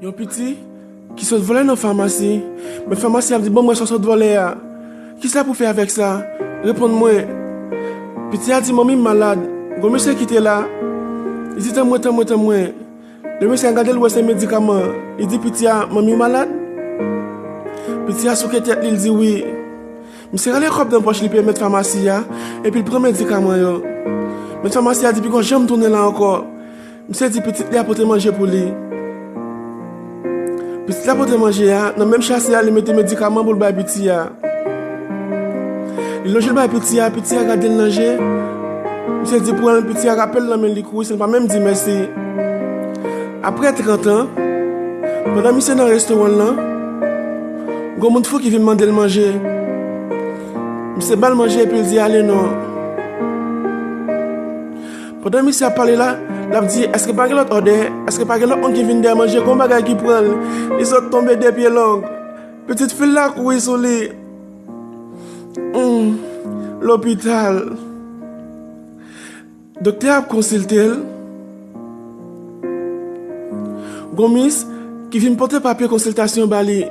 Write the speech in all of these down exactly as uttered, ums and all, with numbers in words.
Yon piti ki sot vòlè nan famasi. Mèt famasi ap di, "Ban m wè sa w sot vòlè a. Kisa pou fè avèk sa? Reponn mwen." Piti a di, "Manmi m malad." Gwo mesye ki te la, li di, "Tann mwen, tann mwen, tann mwen." Lè mesye a gade l, wè se medikaman. Li di piti a, "Manmi w malad?" Piti a souke tèt li, l di, "Wi." Misye rale kòb nan pòch li, peye mèt famasi a, epi l pran medikaman yo. Mèt famasi a di, "Piga w janm tounen la ankò." Misye di pitit li a pote manje pou li. Pitit la pote manje a, nan menm chase a, li mete medikaman pou l bay piti a. Li lonje l bay piti a, piti a gade l nan je. Misye di pran l, piti a rape l nan men li kouri san l pa menm di mèsi. Apre trant an, pandan misye nan restoran l lan, gon moun fou ki vin mande l manje. Misye ba l manje epi l di ale non. Pandan misye ap pale la, l ap di, "Èske pa gen lòt òdè? Èske pa gen lòt moun ki vin dèyè manje? Gon bagay ki pran l." Li sot tonbe de pye long. Pitit fi l la kouri sou li. Hmm, lopital. Doktè a ap konsilte l. Gon mis ki vin pote papye konsiltasyon ba li.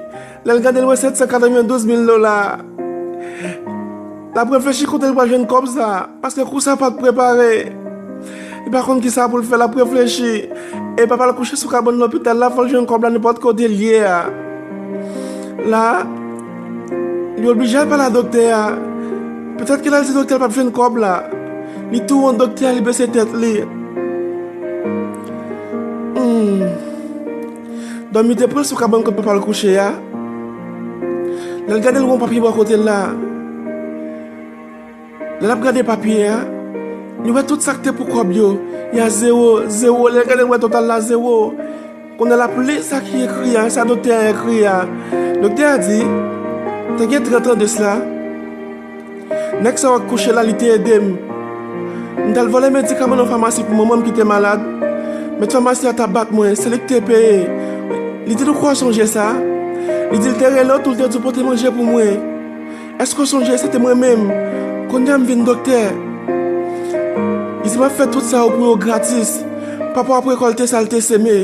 Lè l gade, l wè sèt san katrevendouz mil dola. L ap reflechi kote l pral jwenn kòb sa, paske kou sa pa t prepare. Li pa konn kisa pou l fè, l ap reflechi. E papa l kouche sou kabann lopital la, fò l jwenn kòb la nenpòt kote l ye a. La, li oblije al pale a doktè a. Petèt ke l al di doktè a l p ap jwenn kòb la. Li tou wont doktè a, li bese tèt li. Hmm. Dòmi te pran l sou kabann kote papa l kouche a. Lè l gade, l wè yon papye bò kote l la. Lè l ap gade papye a, li wè tout sa k te pou kòb yo, y a zewo, zewo. Lè l gade, l wè total la zewo. Kounye a l ap li sa ki ekri a, sa doktè a ekri a. Doktè a di, te gen trant an de sila, nèg sa w ak kouche la, li te ede m. M t al vòlè medikaman nan famasi pou manman m ki te malad. Mèt famasi a t ap bat mwen, se li ki te peye. Li di l, ou kwè w sonje sa? Li di l te rele w tou, l te di w pote manje pou mwen. Èske w sonje se te mwen menm? Kounye a m vin doktè. Li di m ap fè tout sa yo pou yo gratis. Papa w ap rekòlte sa l te seme.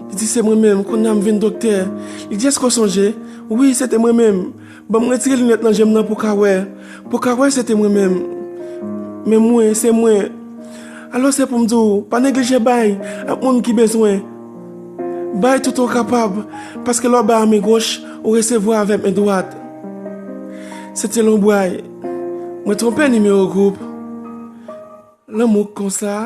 Li di se mwen menm, kounye a m vin doktè. Li di èske w sonje? Wi, se te mwen menm. Ban m retire linèt nan je m nan pou w ka wè. Pou w ka wè se te mwen menm. Men mwen, se mwen. Alò se pou m di w, pa neglije bay ak moun ki bezwen. Bay tout ou kapab, paske lè w bay a men goch, ou resevwa avèk men dwat. Se te lonbray. Mwen twonpe nimewo gwoup. Lanmou k konsa.